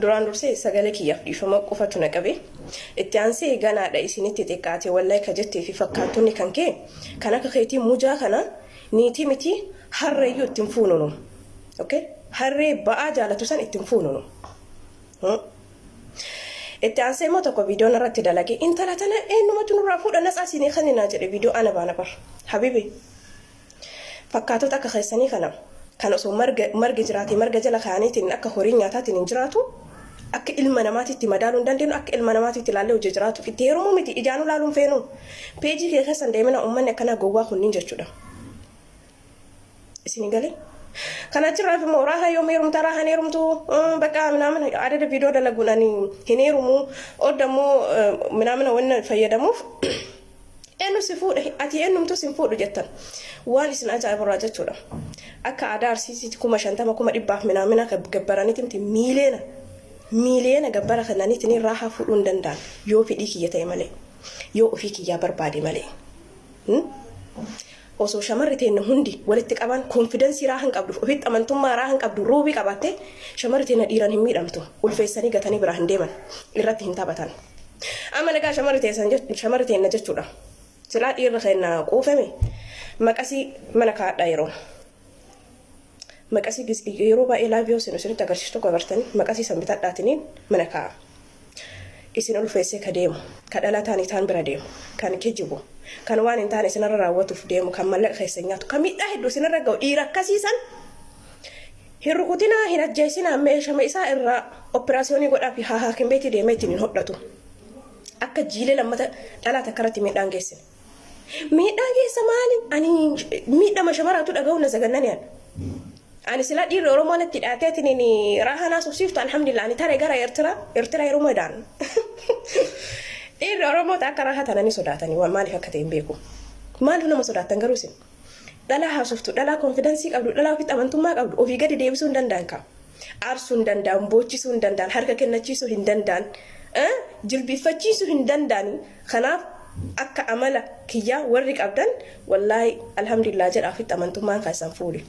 Duraan dursee sagalee kiyyaaf dhiifama qofatu na qabe. Itti aansee ganaadha isinitti xiqqaate wallahi ka jettee fi fakkaattonni kan kee kan akka keetii mujaa kana niitii miti harreeyyuu ittiin fuununu. Okay? Harree ba'aa jaalatu san ittiin fuununu. Itti aansee immoo tokko viidiyoon irratti dalage intala tana eenyumatu nurraa fuudha natsaa siinii kenninaa jedhe viidiyoo ana baana bar. Habibi. Fakkaatota akka keessanii kana kan osoo marga margi jiraatee marga jala kaa'aniitiin akka horii nyaataatiin hin jiraatu akka ilma namaatitti madaaluu hin dandeenyu akka ilma namaatitti ilaallee hojii jiraatu itti heerumuu miti ijaanuu laaluun feenu peejii kee keessan deemina uummanni akkanaa gowwaa kunniin jechuudha. Isin galee? Kan achirraaf immoo raaha yoom heerumta raahan heerumtu bakka minaamin adada viidiyoo dalaguun ani hin heerumu odda immoo minaamina wanna fayyadamuuf Eenyu si fuudha ati eenyumtuu sin fuudhu jettan waan isin ajaa'ibirraa jechuudha. Akka aadaa Arsiisitti 50,000 100,000 minaamina gabbaraniiti miti miiliyoona miiliyoona gabbara kennaniitiin raahaa fuudhuu hin danda'an yoo fedhii kiyya ta'e malee yoo ofii kiyyaa barbaade malee. Osoo shamarri teenna hundi walitti qabaan konfidansii raahan qabdu ofitti amantummaa raahan qabdu ruubii qabaatte shamarri teenna dhiiran hin miidhamtu ulfeessanii gatanii biraa hin deeman irratti hin taphatan. Amma nagaa shamarri teessan shamarri teenna jechuudha. Silaa dhiirri keenna quufame maqasii mana kaa'adhaa yeroo. Maqasii yeroo baay'ee laayivii yoo isinitti agarsiisu tokko agartanii maqasii san bitadhaatiniin mana kaa'a. Isin ulfeessee ka deemu, ka dhalataan itaan bira deemu, kan kijibu, kan waan hin taane isinirra raawwatuuf deemu, kan mallaqa keessan nyaatu, kan miidhaa hedduu isinirra ga'u dhiira akkasiisan hin rukutinaa, hin ajjeesinaa, meeshama isaa irraa operaasiyoonii godhaa fi haa haakim beetii deemee ittiin hin hodhatu. Akka jiilee lammata dhalaa takka irratti miidhaan geessine. Miidhaan geessa maali? Ani miidhama shamaraatu dhaga'uun na zagannani ani. Ani sila dhiirri Oromoo natti dhaateetiin raahaa naa subsiiftu alhamdulillah ani tare gara Eertiraa Eertiraa yeroo madaan. Dhiirri Oromoo akka raahaa tana ni sodaatanii waan maaliif akka ta'e hin beeku. Maaliif nama sodaattan garuu isin? Dhalaa haasoftu, dhalaa konfidansii qabdu, dhalaa ofitti amantummaa qabdu ofii gadi deebisuu hin danda'an kaa. Aarsuu hin danda'an, boochisuu hin danda'an, harka kennachiisuu hin danda'an, jilbiiffachiisuu hin danda'an. Kanaaf akka amala kiyyaa warri qabdan wallaahi alhamdulillah jedha ofitti amantummaan keessan fuuli.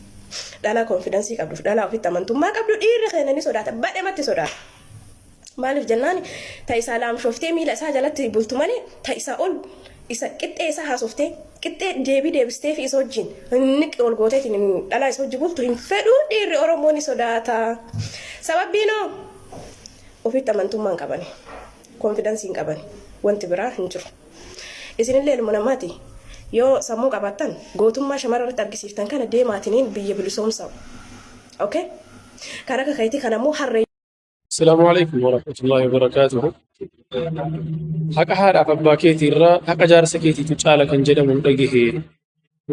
Dhalaa konfidansii qabduuf dhalaa ofitti amantummaa qabdu dhiirri keenya ni sodaata, badhematti sodaata. Maaliif jennaan ta isaa laamshooftee miila isaa jalatti bultu malee ta isaa ol isa qixxee isaa haasoftee qixxee deebii deebistee fi isa wajjin niqqi ol gooteetiin dhalaa isa wajji bultu hin fedhu dhiirri Oromoo ni sodaata. Sababbiinoo ofitti amantummaa hin qabani. Konfidansii hin qabani. Wanti biraa hin jiru. Isinillee ilma namaati. Yoo sammuu qabaattan gootummaa shamara irratti argisiiftan kana deemaatiniin biyya bilisoomsa. Okay? Kan akka keetii kana immoo harree Assalaamu alaikum warahmatullahi wabarakaatuhu. Haqa haadhaaf abbaa keetii irraa haqa jaarsa keetiitu caala kan jedhamu hin dhagahe.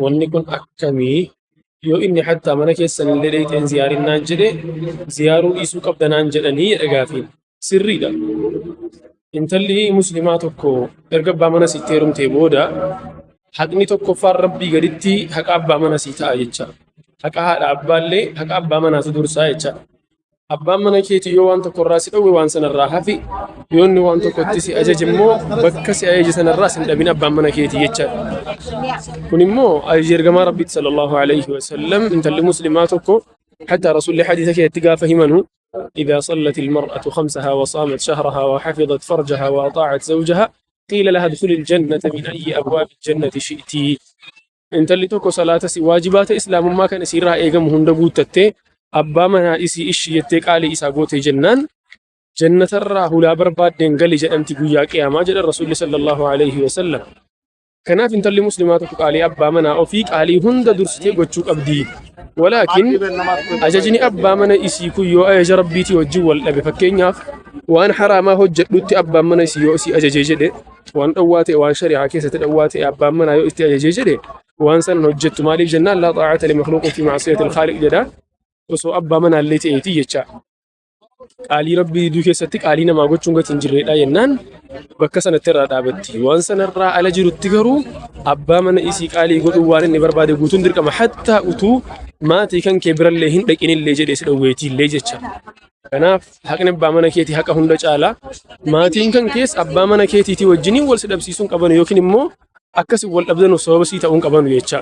Wanni kun akkamii? Yoo inni hattaa mana keessan illee dheeyxeen ziyaarinnaan jedhe ziyaaruu dhiisuu qabda naan jedhanii jedha gaafiin. Sirriidha. Intalli muslimaa tokko erga abbaa mana sitti heerumtee booda haqni tokkoffaan rabbii gaditti haqa abbaa mana sii ta'a jecha. Haqa haadha abbaallee haqa abbaa manaatu dursaa jecha. Abbaan mana keetii yoo waan tokko irraa si dhowwe waan sana irraa hafi, yoo inni waan tokkotti si ajaje immoo bakka si ajaje sana irraa si hin dhabin abbaan mana keetii jechaadha. Kun immoo ajaja ergamaa Rabbiiti sallallahu alayhi wa sallam intalli muslimaa tokko hatta rasuulli hadiisa keessatti gaafa himanu إذا صلت المرأة خمسها وصامت شهرها وحفظت فرجها وأطاعت زوجها قيل لها ادخلي الجنة من أي أبواب الجنة شئت Intalli tokko salaata si waajibaata islaamummaa kan isiirraa eegamu hunda guuttattee abbaa manaa isii ishii jettee qaalii isaa gootee jennaan jannatarraa hulaa barbaaddeen gali jedhamti guyyaa qiyaamaa jedhan rasuulli sallallahu alaihi wasallam. Kanaaf intalli muslimaa tokko qaalii abbaa manaa ofii qaalii hunda dursitee gochuu qabdi. Walaakin ajajni abbaa mana isii kun yoo ajaja rabbiitii wajjin wal dhabe fakkeenyaaf waan haraamaa hojjedhutti abbaan mana isii yoo isii ajajee jedhe waan dhowwaa ta'e waan shari'aa keessatti dhowwaa ta'e abbaan manaa yoo itti ajajee jedhe waan san hojjettu maaliif jennaan laa xaa'ata li makhluuqin fi ma'siyati al-khaaliq jedha osoo abbaa manaallee ta'eeti jecha qaalii rabbii diduu keessatti qaalii namaa gochuun gati hin jirreedha jennaan bakka sanatti irraa dhaabatti waan sanarraa ala jirutti garuu abbaa mana isii qaalii godhuu waan inni barbaade guutuun dirqama hattaa utuu maatii kan kee birallee hin dhaqinillee jedhee si dhowweetiillee jecha Kanaaf haqni abbaa mana keetii haqa hunda caala. Maatiin kan kees abbaa mana keetiitii wajjiniin wal si dhabsiisuu hin qabanu yookiin immoo akkasi wal dhabdanuuf sababa sii ta'uu hin qabanu jecha.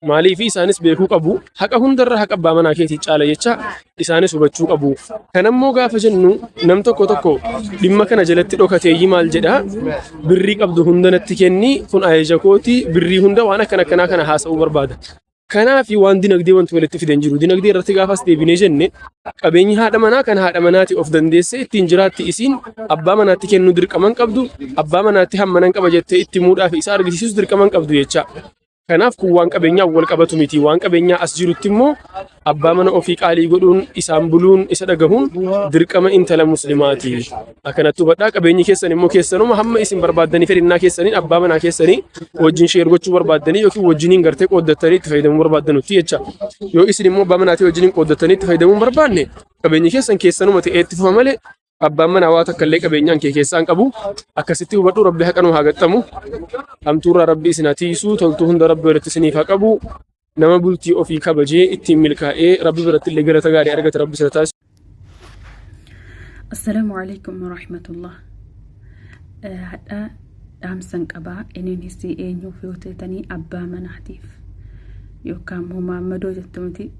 Maaliif isaanis beekuu qabu haqa hundarra haqa abbaa manaa keetii caala jecha isaanis hubachuu qabu. Kanammoo gaafa jennu nam tokko tokko dhimma kana jalatti dhokateeyyii maal jedha birrii qabdu hunda natti kenni kun ajaja kooti birrii hunda waan akkana akkanaa kana haasa'uu barbaada. Kanaaf waan dinagdee wanti walitti fide hin jiru. Dinagdee irratti gaafas deebinee jenne qabeenyi haadha manaa kan haadha manaati of dandeessee ittiin jiraatti isiin abbaa manaatti kennuu dirqama hin qabdu abbaa manaatti hammanan qaba jettee itti muudhaaf isa argisiisus dirqama hin qabdu jecha. Kanaaf kun waan qabeenyaan wal qabatu miti. Waan qabeenyaa as jirutti immoo abbaa mana ofii qaalii godhuun isaan buluun isa dhagahuun dirqama intala muslimaati. Akkanatti hubadhaa qabeenyi keessan immoo keessanuma hamma isin barbaaddanii fedhinnaa keessaniin abbaa manaa keessanii wajjin sheer gochuu barbaaddanii yookiin wajjiniin gartee qooddattanii itti fayyadamuu barbaaddanutti jecha. Yoo isin immoo abbaa manaatii wajjiniin qooddattanii itti fayyadamuu hin barbaanne qabeenyi keessan keessanuma ta'ee itti fufa malee abbaan manaa waa takka illee qabeenyaan kee keessaa hin qabu. Akkasitti hubadhu rabbi haqa nu haa gaxxamu. Hamtuurraa rabbi isin haa tiisu toltuu hunda rabbi walitti isiniif haa qabu. Nama bultii ofii kabajee ittiin milkaa'ee rabbi biratti illee galata gaarii argate rabbi isa taasisu. Assalaamu alaikum warahmatullah. Hadha dhaamsan qabaa innis eenyuuf yoo ta'etanii abbaa manaatiif yookaan immoo maammadoo jettu miti.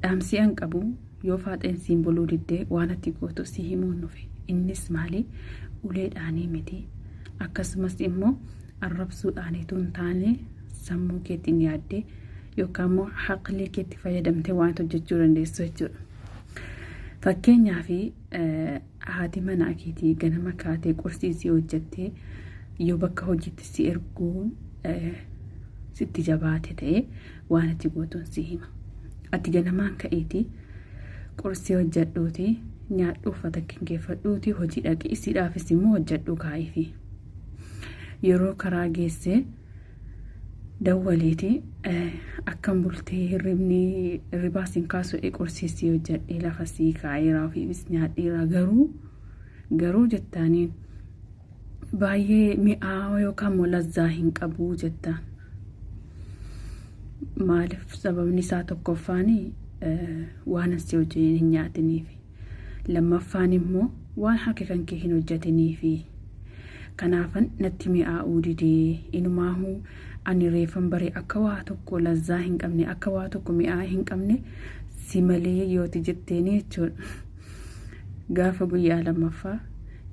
Dhaamsi an qabu yoo faaxeen siin buluu diddee waan ati gootu si himuun dhufe. Innis maali? Uleedhaanii miti. Akkasumas immoo arrabsuudhaaniitu hin taane sammuu keetiin yaaddee yookaan immoo haqlii keetti fayyadamtee waan hojjechuu dandeessu jechuudha. Fakkeenyaaf haati manaa keetii ganama kaatee qursii si hojjettee yoo bakka hojiitti si erguun sitti jabaate ta'e waan ati gootuun si hima. Ati ganamaan ka'iitii qursii hojjedhuutii nyaadhu uffata kinkeeffadhuutii hojii dhaqi isiidhaafis immoo hojjedhuu kaa'iifi. Yeroo karaa geessee dawwaliiti akkam bultee hirribni hirribaa siin kaasu qursii sii hojjedhee lafa sii kaa'eera ofiifis nyaadheera garuu garuu jettaaniin baay'ee mi'aawa yookaan immoo lazzaa hin qabu jettaan. Maaliif sababni isaa tokkoffaan waan asii wajjin hin nyaatiniifi. Lammaffaan immoo waan harka kan kee hin hojjetiniifi. Kanaafan natti mi'aa'uu didee inumaahuu ani reefan baree akka waa tokko lazzaa hin qabne akka waa tokko mi'aa hin qabne si malee yooti jetteeni jechuudha. Gaafa guyyaa lammaffaa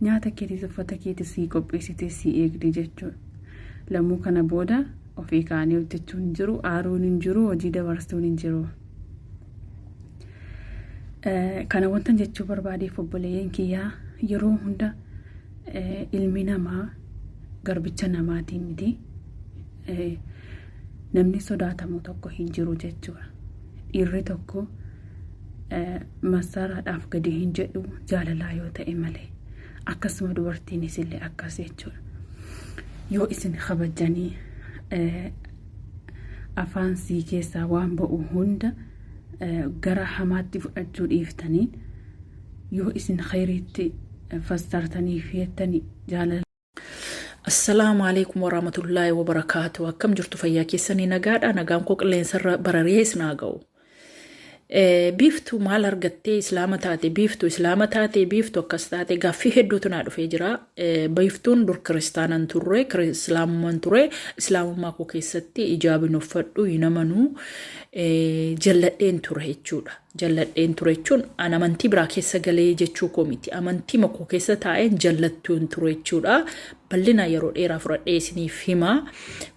nyaata keetis uffata keetis sii qopheessitee sii eegdi jechuudha. Lammuu kana booda ofii kaanii hojjechuun hin jiru, aaruun hin jiru, hojii dabarsuun hin jiru. Kana wantan jechuu barbaadeef obboleeyyan kiyyaa yeroo hunda ilmi namaa garbicha namaatii miti. Namni sodaatamu tokko hin jiru jechuudha. Dhiirri tokko massaaraadhaaf gadi hin jedhu jaalalaa yoo ta'e malee. Akkasuma dubartiinis illee akkas jechuudha. Yoo isin kabajanii afaan sii keessaa waan ba'u hunda gara hamaatti fudhachuu dhiiftanii yoo isin khayriitti fassartanii feettanii jaalala. Assalaamu alaikum warahmatullaahi wabarakaatu. Akkam jirtu fayyaa keessanii nagaadha. Nagaan koo qilleensarra barari'ee isin haa ga'u. Biiftuu maal argattee islaama taate biiftuu islaama taate biiftuu akkas taate gaaffii hedduutu naa dhufee jira. Biiftuun dur kiristaanan turre islaamummaan ture islaamummaa koo keessatti ijaabin uffadhu hin amanuu jalladheen ture jechuudha. Jalladheen ture jechuun an amantii biraa keessa galee jechuu koo miti. Amantii koo keessa taa'een jallattuun ture jechuudha. Bal'ina yeroo dheeraa fudhadhee isiniif hima.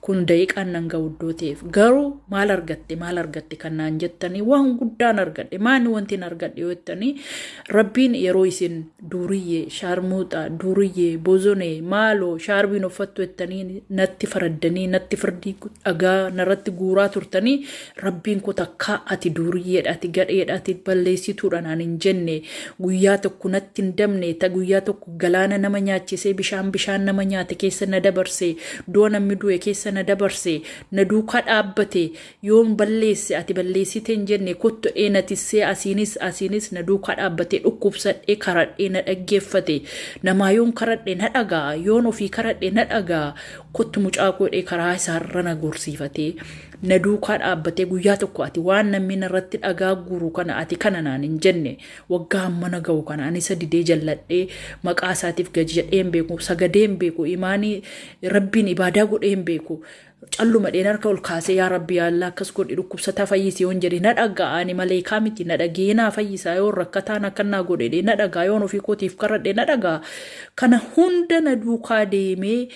Kun daqiiqaan nan ga'u iddoo ta'eef. Garuu maal argatte maal argatte kan naan jettanii waan guddaan argadhe maani wanti hin argadhe yoo jettanii rabbiin yeroo isin duuriyyee shaarmuuxa duuriyyee bozonee maaloo shaarbiin uffattu jettanii natti faraddanii natti firdii dhagaa narratti guuraa turtanii rabbiin koo takkaa ati duuriyyeedha ati gadheedha ati balleessituudha naan hin jenne guyyaa tokko natti hin dabne ta guyyaa tokko galaana nama nyaachisee bishaan bishaan nama nyaate keessa na dabarse du'a namni du'e keessa na dabarse na duukaa dhaabbate yoon balleesse ati balleessite hin jenne kottu dhee na tissee asiinis asiinis na duukaa dhaabbate dhukkubsadhee karadhee na dhaggeeffate namaa yoon karadhe na dhagaa yoon ofii karadhe na dhagaa. Kottu mucaa koo jedhee karaa isaarra na gorsiifatee na duukaa dhaabbatee guyyaa tokko ati waan namni narratti dhagaa guuru kana ati kana naan hin jenne. Waggaa hammana ga'u kana ani isa didee jalladhee maqaa isaatiif gadi jedhee hin beeku, sagadee hin beeku, imaanii rabbiin ibaadaa godhee hin beeku. Calluma dheen harka ol kaasee yaa rabbi yaa Allah akkas godhi dhukkubsataa fayyisi yoon jedhe na dhaga'a. Ani maleekaa miti, na dhagee naa fayyisaa. Yoon rakkataan akkan naa godhe na dhaga'a, yoon ofii kootiif karadhe na dhaga'a. Kana hunda na duukaa deemee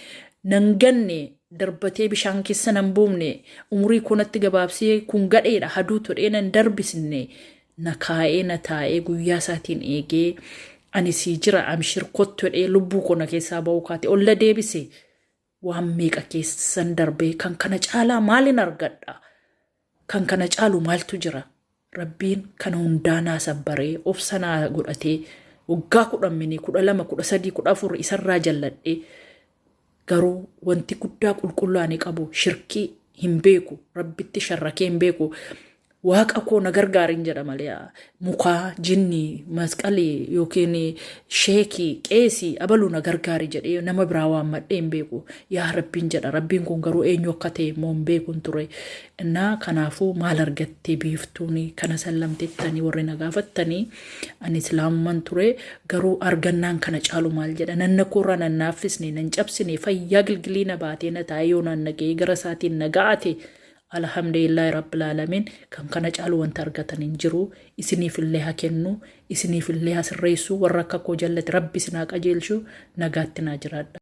nan ganne, darbatee bishaan keessa nan buufne, umurii koo natti gabaabsee kun gadheedha haduu todhee nan darbisne. Na kaa'ee na taa'ee guyyaa isaatiin eegee ani sii jira amshir kottu jedhee lubbuu koo na keessaa ba'uu kaate olla deebise. Waan meeqa keessan darbee kan kana caalaa maalin argadha? Kan kana caalu maaltu jira? Rabbiin kana hundaa naa sabbaree obsa naa godhatee waggaa 10 mini 12 13 14 isarraa jalladhee. Garuu wanti guddaa qulqulluu ani qabu shirkii hin beeku, rabbitti sharrakee hin beeku. Waaqa koo na gargaarin jedha malee mukaa, jinnii, masqalii yookiin sheekii, qeesii abaluu na gargaari jedhee nama biraa waammadhee hin beeku. Yaa rabbiin jedha. Rabbiin kun garuu eenyu akka ta'e immoo hin beekun ture. Innaa kanaafuu maal argattee biiftuun kana sallamtettanii warri na gaafattanii, ani islaamuman ture, garuu argannaan kana caalu maal jedha? Nanna koorraa nan naaffisne, nan cabsine, fayyaa gilgilii na baatee na taa'ee yoo naan naga'ee gara isaatiin na ga'ate, alhamdulillahi rabbil alamin. Kan kana caalu wanta argatan hin jiru. Isiniif illee haa kennu, isiniif illee haa sirreessu. Warra akka koo jallate rabbi isin haa qajeelchu. Nagaatti naa jiraadha.